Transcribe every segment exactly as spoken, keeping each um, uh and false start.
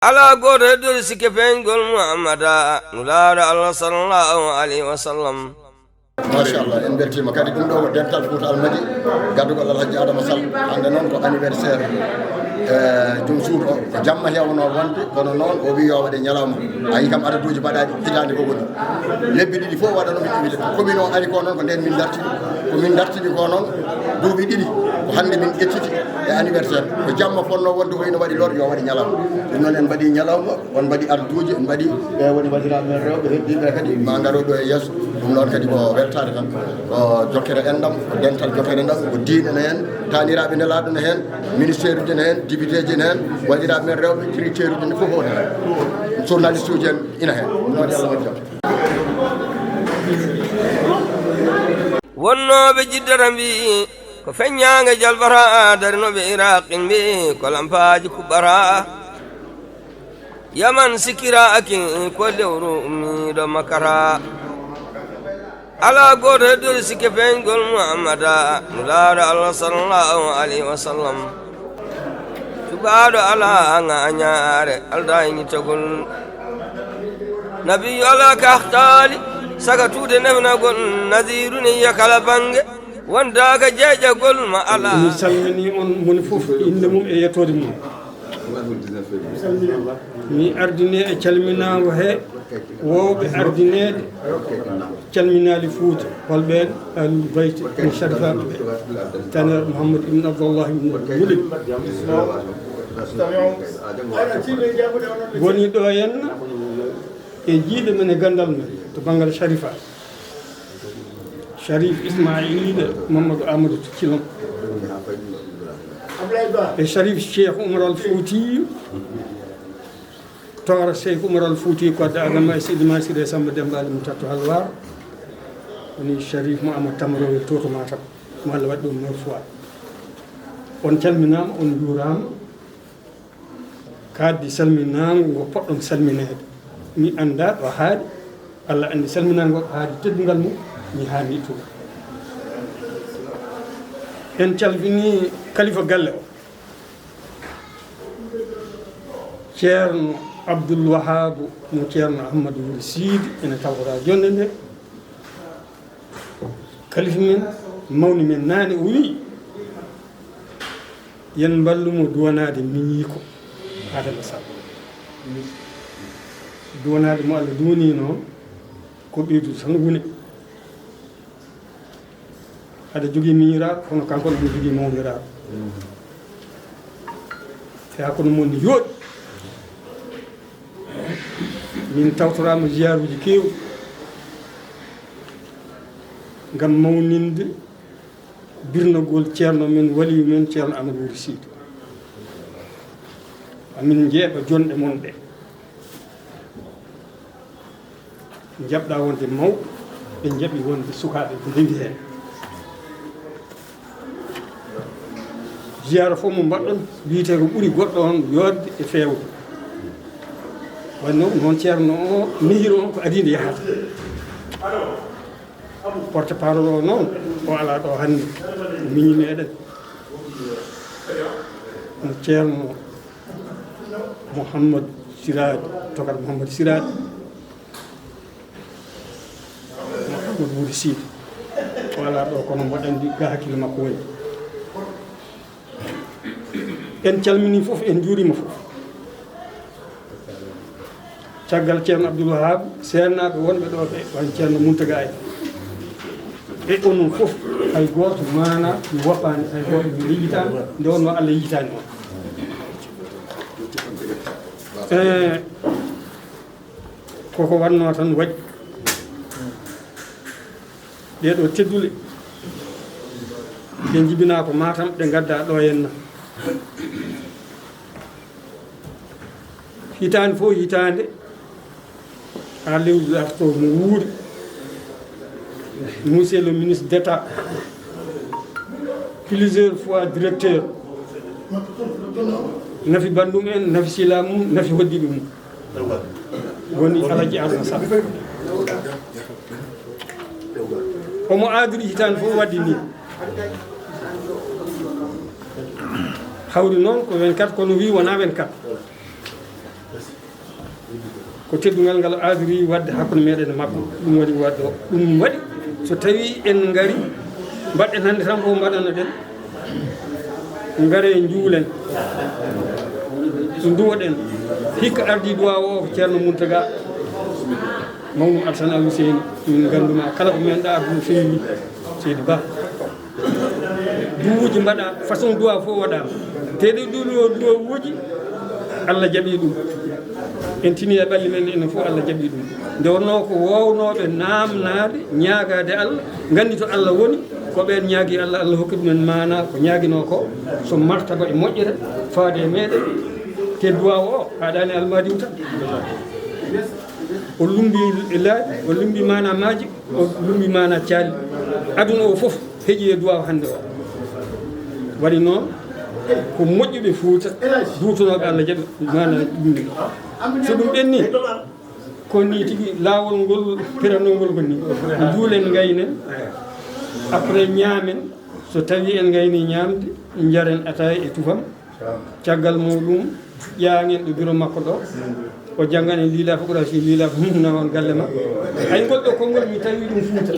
Alaa gooto heddori sikke peeñgol Muhammada, Nulaaɗo Allah sallallahu alayhi wa sallam. Machallah, en mbeltiima kadi. Ɗum ɗo ko dental Fuuta Almadi, gaddugol Alhaji Adama Sall. Hannde noon ko anniversaire, eh, joom suudu o. Ko jamma heewnoo wonde, kono noon o wii yo waɗe ñalawma. A yii kam adaduuji mbaɗaaɗi hitaande ko woni. Lebbi ɗiɗi fof waɗano min invité. Ko commune o ari ko noon, ko ndeen min dartini. Ko min dartini ko noon duuɓi ɗiɗi. Ko hannde min ƴettiti e anniversaire. Ko jamma fotnoo wonde, o ina waɗi lor, yo waɗe ñalawma. Ɗum noon en mbaɗi ñalawma. On mbaɗi arduuji, en mbaɗi ɓe woni waɗiraaɓe men rewɓe, heddiiɓe kadi ma ngaro ɗo e yeeso. Ɗum noon kadi ko weltaare tan, ko jokkere enɗam, ko dental jokkere enɗam, ko diine ne heen, taaniraaɓe nelaaɗo ne heen, ministère uji ne heen, député ji ne heen, waɗiraaɓe men rewɓe, directeur uji ne fof woni heen. Journaliste uji en ina heen. Ɗum noon yo Allah waɗ jam. Wonnooɓe Jiddata mbiyi ko feññaange jalbata, darnooɓe Iraq mbiyi ko lampaaji kuɓɓata. Yaman sikkiraaki ko lewru ummiiɗo Makkata. Alaa gooto heddori sikke peeñgol Muhammada, Nulaaɗo Allah sallallahu alayhi wa sallam. Cuɓaaɗo alaa ŋaañaare, aldaa e ñittagol. Nabiyyu alaa kahtaali, saka tuude nefnagol, Nadiiru ne yiya kala bannge, wondaaka jeeƴagol ma alaa. Mi salmini on moni fof, innde mum e yettoode mum. Mi ardine e calminaango he woowɓe ardineede calminaali Fuuta, holɓeen Ahlul Bayti, no Sharifaaɓe ɓe, Tanir Muhammad ibn Abdallah ibn Mulid. Woni ɗo henna e jiiɗe men e ganndal men to banngal Sharifa. Sharif Ismaila Mamadou Amadou Cilom. E Sharif Cheikh Oumar Al Fouti, toora Cheikh Oumar Al Fouti, ko adda Adama e Seydi Mansur e Samba Demba Ali Moutatto Halwar. Woni Sharif Mouhamadou Tamaro e Toto Matam. Mo Allah waɗi ɗum neuf fois. On calminaama, on njuuraama. Kadi salminaango ngo poɗɗon salmineede. Mi anndaa ɗo haaɗi, Allah anndi salminaango ɗo haaɗi teddungal mum, mi haani tuma. En calfini kalifa galle o, Ceerno Abdoul Wahaabu mo Ceerno Ahmadou Wuri Siidi, ene tawtoraa jonnde nde. Kalifa men, mawni men naane, o wii, "Yen mballu mo duwanaade miñiiko Adama Sall." Duwanaade mo Allah duwani noon, ko ɓeydude tan woni. Aɗa jogii miñiraaɗo, kono kanko ne jogii mawniraaɗo. Te hakkunde mon ne yooɗi. Min tawtoraama ziyaaruuji keewɗi ngam mawninde birnagol ceerno men, waliyu men, Ceerno Amadou Wuri Siidi. Amin njeeɓa jonɗe mon ɗe. Njaɓɗa wonde mawɓe, ɓe njaɓi wonde sukaaɓe, ɓe ndewi heen. Ziyaara fof mo mbaɗɗon, wiyetee ko ɓuri goɗɗo on yooɗde e feewde. Waɗi noon, noon ceerno o, mihir on ko adii nde yahata. Porte parole o noon, o alaa ɗo hannde. Ko miñi meɗen. No ceerno Mouhammad Siraji, tokat Mouhammad Siraji. Mouhamadou Wuri Siidi. O alaa ɗo, kono mboɗo anndi ga hakkille makko woni. En calmini fof, en njuurima fof. Caggal Ceerno Abdoul Wahab, seernaaɓe wonɓe ɗo ɓe, wano Ceerno Muntaga en. E onon fof, hay gooto maana mi woppaani, hay gooto mi yejjitaani, nde wonnoo Allah yejjitaani on. Eh, Koko wannoo tan waɗi. Ɗee ɗoo teddule, ɗe njibinaa ko Matam, ɗe ngaddaa ɗo henna. Hitaande fof hitaande, haa lewru darto mo wuuri, Monsieur le ministre d'État, plusieurs fois directeur, nafi banndum en, nafi sila mum, nafi hoddiɓe mum. Woni Alaji Adama Sall. Omo aadori hitaande fof waɗde ni. Hawri noon ko vingt-quatre, kono wi wonaa vingt-quatre. Ko teddungal ngal aadori waɗde hakkunde meɗen e makko. Ɗum waɗi waɗde o. Ɗum waɗi so tawi en ngari, mbaɗɗen hannde tan ko mbaɗano ɗen. Ngare njuulen. Nduwoɗen. Hikka ardi duwa o ko Ceerno Muntaga. Mawɗum Alsan Al Huseyni. Min ngannduma kala ko men ɗa ɗum feewi. Seydi Ba. Duwuuji mbaɗa, façon duwa fof waɗa. Te ɗi ɗum o duwawuuji, Allah jaɓi ɗum. En tini e ɓalli men enen fof, Allah jaɓi ɗum. Nde wonnoo ko woownooɓe naamnaade, ñaagaade Allah, nganndi to Allah woni, ko ɓeen ñaagi Allah, Allah hokki ɗumen maana ko ñaaginoo ko, so martaba e moƴƴere, faade e meɗen, te duwa o, haɗaani almaadiw tan. O lumbi laabi, o lumbi maana maaji, o lumbi maana caali. Aduna o fof heƴi e duwa hannde o. Waɗi noon, ko moƴƴuɓe Fuuta, duutunooɓe Allah jaɓi maana ɗum. So ɗum ɓenni, ko ni tigi laawol ngol piranoo ngol ko ni. Njuulen, ngaynen, après ñaamen, so tawi en ngayni ñaamde, njaren ataaya e tufam. Caggal muɗum, ƴaangen ɗo biro makko ɗo. O janngan en liilaafi Quraysi, liilaafi mum nawan galle ma. Ay, ngol ɗo konngol mi tawi ɗum Fuuta.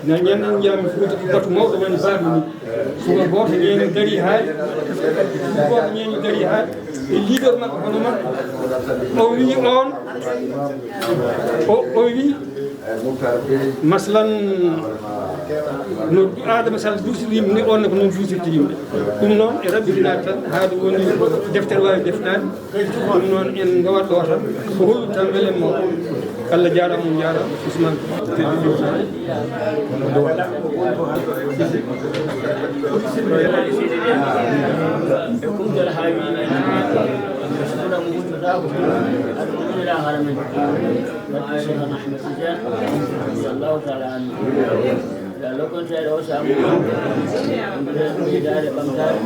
Na ñande ñaami Fuuta, batu mawɗo woni baaɗo ni. Suka gooto ñeeni dari haali. Gooto ñeeni dari haali. E leader maɓɓe hono makko. O wi on, o, o wi, maslan, no Adama Sall duusiri yimɓe ni, on ne ko noon duusirta yimɓe. Ɗum noon e rabbitinaade tan, haa ɗum woni ko deftere waawi deftaade. Ɗum noon en ngawat ɗo tan, ko hollude tan welen mo. Allah jaaraama, on jaaraama, Ousmane. Barke Cheikhna Ahmed Tidiane, radiyallahu taala anhu. Ya Allah, kon tawi o samu. Dare bangare.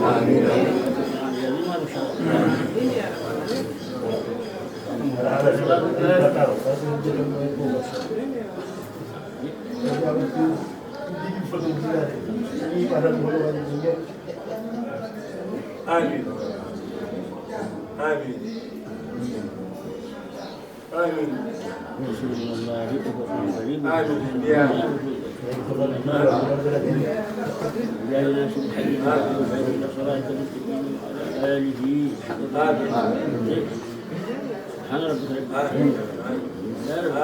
Amin. Amin. آمين. آمين. يا رب. آمين. سبحان ربك رب العزة. آمين. يا رب.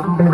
آمين.